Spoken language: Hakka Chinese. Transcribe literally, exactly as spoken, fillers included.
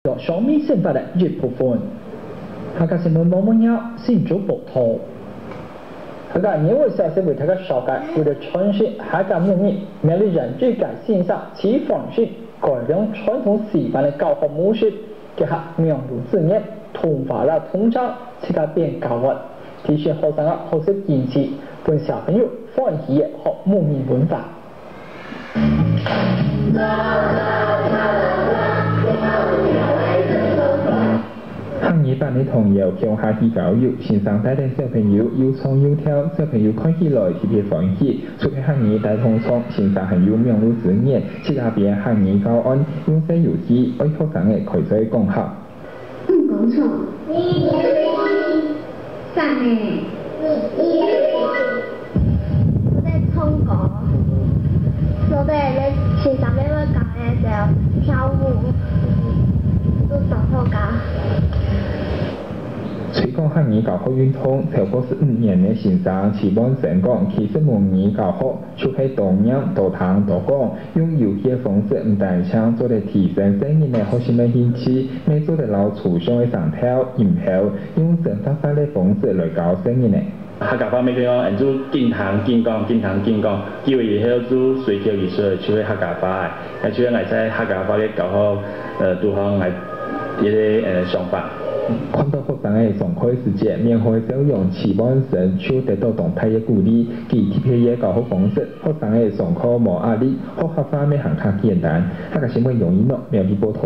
个生命生活个一部分。客家新聞，莫莫鳥，新竹报道。客家語文消息為大家紹介，為了傳承客家母語，苗栗縣最近先生徐煥石改良傳統示範个教學模式，結合網路資源、動畫啦、動作，自家編教案，提醒學生啊學習堅持，分小朋友歡喜个學母語文化。 客語版个童謠共下去郊遊，先生帶等小朋友又唱又跳，小朋友看起來特別歡喜。除了客語帶動唱，先生還有網路資源，自家編客語教案，用細遊戲，愛學生仔開嘴講客。 嗯，講錯。三呢？做得唱歌，做得咧，先生也會教个就跳舞，都當好搞。推廣客語教學運動超過十五年个先生徐煥石講，其實母語教學 就係多念、多聽、多講，用遊戲个方式毋單淨做得提升細人仔學習个興趣，乜做得摎抽象个聲調、音效，用生活化个方式來教細人仔。客家話乜就講，嗯，就緊聽、緊講、緊聽、緊講，久了以後就隨口而出，就係客家話个。 該就係𠊎在客家話个教學，呃，肚項𠊎一個，呃，想法。看到學生个上課時節面會笑容，徐煥石就得到當大个鼓勵。佢特別个教學方式，學生个上課無壓力，學客話乜行較簡單。客家新聞楊一諾，苗栗報導。